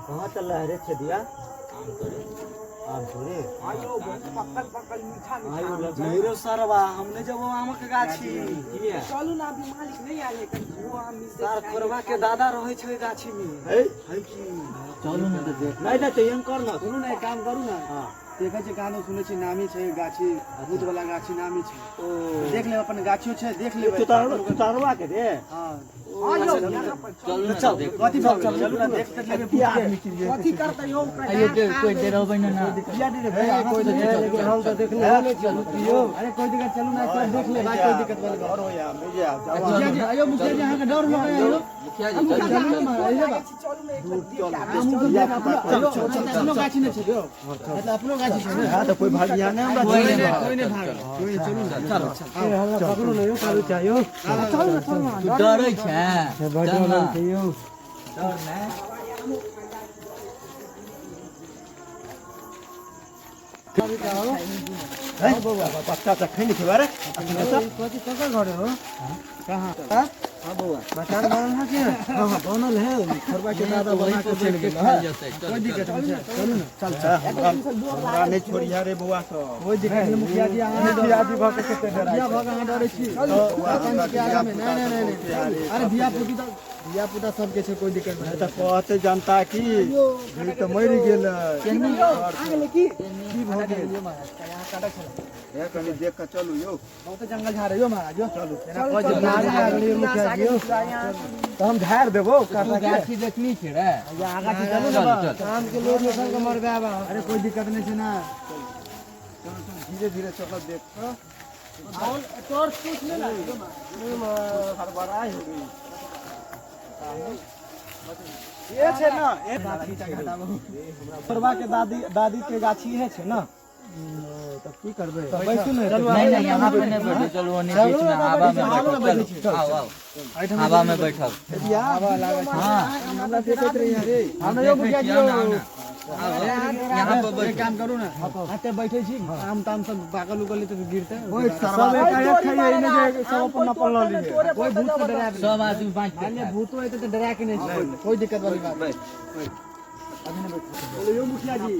कहाँ चल रहा है रे छेदिया? आम तोड़े। आम तोड़े? आयो बहुत पक्कल पक्कल मीठा मीठा आयो आम लग- छै। नहीं रे सरवा, हमने जब वो आमक गाछी किया? चलू ना, अभी मालिक नहीं आयल है, कनि वो आम मिलतै सार खाय खोरवा के दादा रहै छै गाछी में। है? है की? चलू ने तऽ देख। नहीं नहीं, तो एहन कर ना। सुनू ने, एक काम करू ने। हाँ। देखै छै गानो सुनै छै, नामी छै गाछी, भूत वाला गाछी नामी छै। ओ देख लेब, अपन गाछियो छै, देख लेबै। तुतारवा के रे। हाँ। हाँ यौ, यहाँ पर चलू। चलू ने तऽ देख। कथी भऽ गेल? चलू ने, देख तऽ लेबै भूत के। कथी करतै यौ ओकरा? आइयो देख, कोइ डराबै ने ना। कोई दिक्कत हम तो देखने नहीं छियै। अरे कोई दिक्कत, चलू ना, एक बार देख ले भाई, कोई दिक्कत वाली बात। डर होया मिल जा। मुखिया जी आइयो, मुखिया जी, अहाँके डर लगै आइयो। मुखिया जी, चलू, चलू चलू। ने, आइयो बा। चलू ने, एक बार देख के आबै। हमहूँ सब देख, अपनो अपनो गाछी नहि छै यौ, मतलब अपनो गाछी छै ने। हां, तो कोई भागिया नहीं हमरा। कोइ नहि, कोई नहि भाग, कोई नहि, चलू ने। चल। पकड़ू ने यौ, कालू चाहियो। चलू ने, चलू ने। तू डरै छै? चल ना। डर नै। बच्चा तऽ खैनी खेबा रे। कथी ककर घर हो? कहाँ? हां बौआ, मकान बनल है कि? हां हां, बनल है, खोरवा के दादा बना के चलि गेल है। कोई दिक्कत नहि छै, चलू ने। चल चल, हमरा हमरा नहीं छोड़िया रे बौआ सब। कोई दिक्कत नहि मुखिया जी, अहाँ मुखिया जी भऽ के कते डराइ धिया भऽ के अहाँ डरै छी अपन के आगामे? नहि नहि नहि नहि, अरे धिया पुता, धिया पुता सबके छै, कोई दिक्कत नहि। तऽ कहते जनता की ई तऽ मरि गेलै। आ गेलै की? की भऽ गेल? यहाँ काटै छलै। हे, कनि देख कऽ चलू यौ। बहुते जंगल झाड़ है यौ महाराज, यौ चलू। चलू, चलू, मुखिया जी यौ। तऽ हम झाड़ि देबौ तू काटा के। गाछी देखनी छै रे? आगा छी, चलू ने। चल चल। आम के लोग सबके मरबाबा। अरे कोई दिक्कत नहीं छै ना। चलू चलू, धीरे धीरे चलऽ देख कऽ। टॉर्च कुछ नहीं लागल। हड़बड़ाइ हो गई। ये छै ना खोरवा के दादी, दादी के गाछी है छै ना। तब की करबै? तऽ बैसू ने। नहीं नहीं, यहाँ पे नहीं बैठो, चलू ओने बीच में हवा में बैठो। चलो, आओ आओ, हवा में बैठो। हाँ। हमरा देखैत रहियै रे। हम यौ मुखिया जी, देखै छियै, आउ ना, आउ। यहाँ पर एक बैठो। काम करू ना, हाथे बैठे छी, आम ताम सब पाकल उकल तऽ गिरते। बैठ सरवा। सब एक एक खाइए, ई नहि जे सब अपन अपन लऽ लिए। कोई भूत से डराए सब आदमी बाँट के मान्य खाएब। भूतो एते तऽ डरा के नहीं छै, कोई दिक्कत वाली बात बैठ। अभी नहीं बैठो। बोलो यौ मुखिया जी,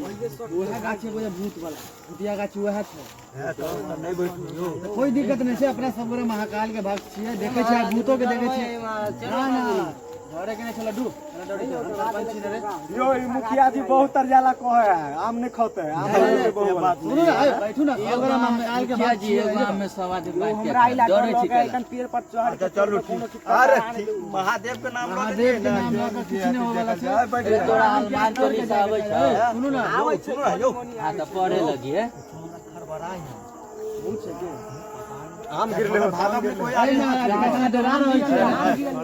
वएह गाछी एगो जे भूत वाला, भूतिया गाछी वएह छै। हे, तऽ नहि बैठू यौ। कोई दिक्कत नहीं छै, अपना सब गोरे महाकाल के भक्त छियै, देखै छियै, भूतो के देखै छियै। ना ना, डरे के नहीं छै लड्डू, ना डरे छै, हम सरपंच छी ने रे। यो ई मुखिया जी बहुत तरजाला कहै है, आम नहीं खौते, आम बहुत बात। सुनू ने, आयो, बैठू ना, सब गोरे महाकाल के मुखिया भक्त जी, छियै। एगो आम में सब आदमी बाँट के हमरा खाएब। इलाका डरै छी लऽ के कैला? एखन पेड़ पर चढ़ अच्छा के चलू कोनो ठीक। चीज अरे पता ठीक, नहि। महादेव के नाम लऽ महादेव के नाम लऽ कऽ किछु नहि होबऽ छै। बैठ। अरे तोरा हनुमान चालीसा आबै छौ? सुनू ने। आबै छै। सुनू ने यौ। हाँ तऽ पढ़े लगिहे। आम गिरले हो, भागब नहि कोई। अरे महाराज, अहाँ डरा रहल छी।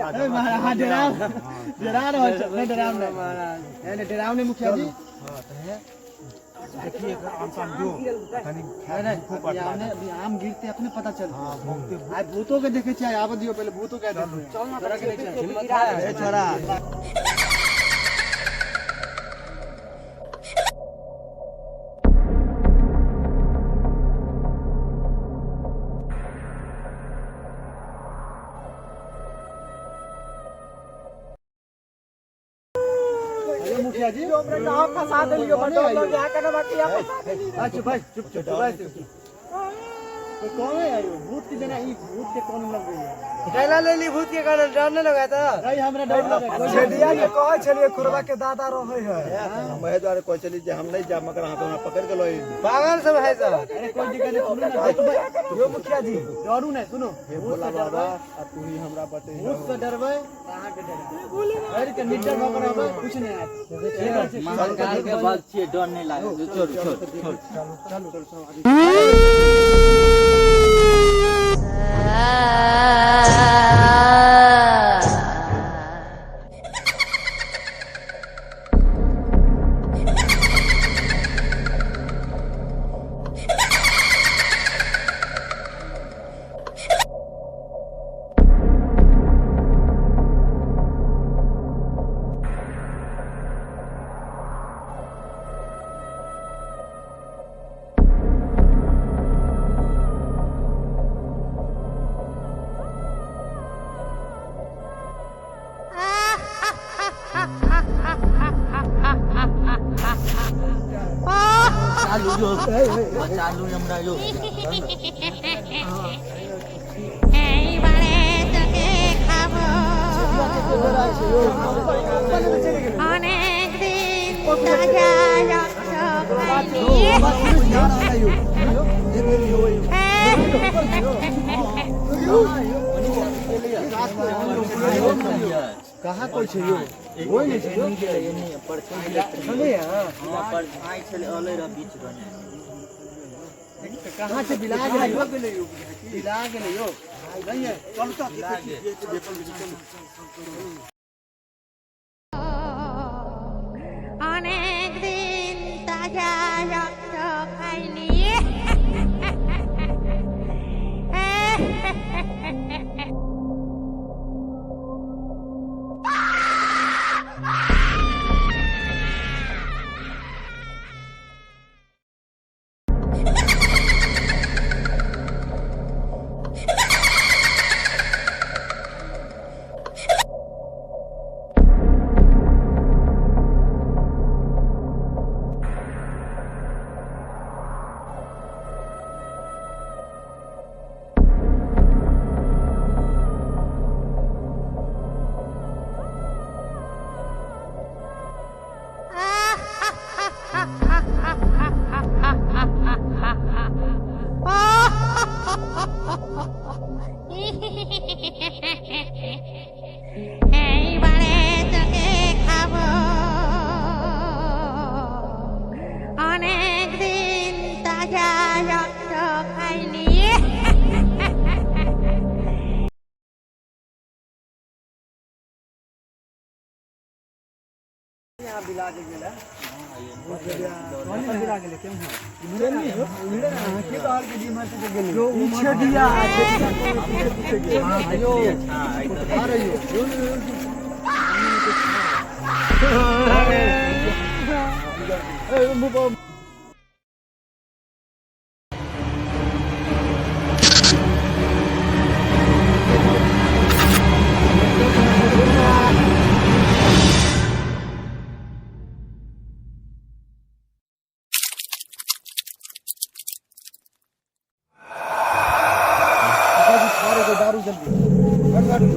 अरे महाराज, अहाँ डरा डरा रहल छी। नहि डराउ नहि नहि नहि, डराउ नहि मुखिया जी। देखिए आम ताम जो कनि। नहीं नहीं, अभी आम नहीं, अभी आम गिरते अपने पता चलते। आइ भूतो के देखे छियै, आबऽ दियौ, पहिले भूतो के देखबै। चल ना, डरे के नहि छै। हिम्मत है। ए छोरा। अरे मुखिया जी, हमरा कहाँ फंसा देलियो? बटोर लोग यहाँ करना बाकी, यहाँ फंसा देलियो। अच्छा भाई, चुप चुप भाई, चुप। तो कौन है आयो भूत के जना? ई भूत के कौन लग गई है? कैला लेली भूत के कारण? डर नहीं लगा था? नहीं, हमरा डर लगे। छेदिया के कहै छलियै खोरवा के दादा रहै है। हम एहि दुआरे कहै छली जे हम नहि जायब, मगर अहाँ तऽ हमरा पकड़ि के लऽ एली। पागल सब है सब। अरे कोई दिक्कत नहीं, सुनू ना। यो मुखिया जी, डरू नहीं, सुनो। हे भूत भोला से बाबा, डरबै, आ तू ही हमरा बतैह। भूत से डरबै तऽ अहाँके डरायब। डर के निडर भऽ के रहबै, कुछ नहि हैत। महाकाल के भक्त छियै, डर नहि लागै छै। छोड़ छोड़ छोड़। चलू चलू सब आदमी। बचा लू यो, बचा लू हमरा यो। এইবারে তোকে খাবো, অনেক দিন তাজা রক্ত খাইনি। कहाँ कोई छै यो? कोई नहीं छै यो। परछाई छलै, अलै रह बीच बने। कहाँ से बिला गेलै यो? बिला गेलै यो। नहीं है, चलू तऽ। অনেক দিন তাজা রক্ত খাইনি। এইবারে তোকে খাবো, অনেক দিন তাজা রক্ত খাইনি। बिला गेलै केम्हर? के कहल के जिम्हर से गेलै पीछे दिया, पीछे गेल। यो आ रही हो। ए मुँह पर। दारू जल्दी गाड़ी।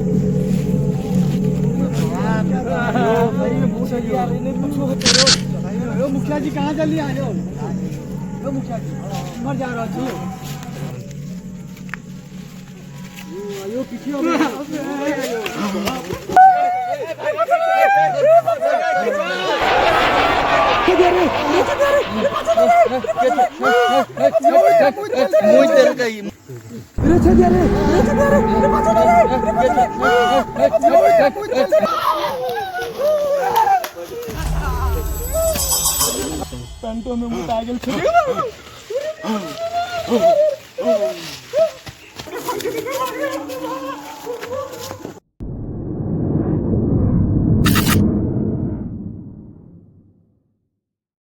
यो मुखिया जी, कहाँ जल्दी आ जाओ यो मुखिया जी? मर जा रहा छी यो, पीछे हो। मुइ देलकै। पेंटो में मुता गेल छै।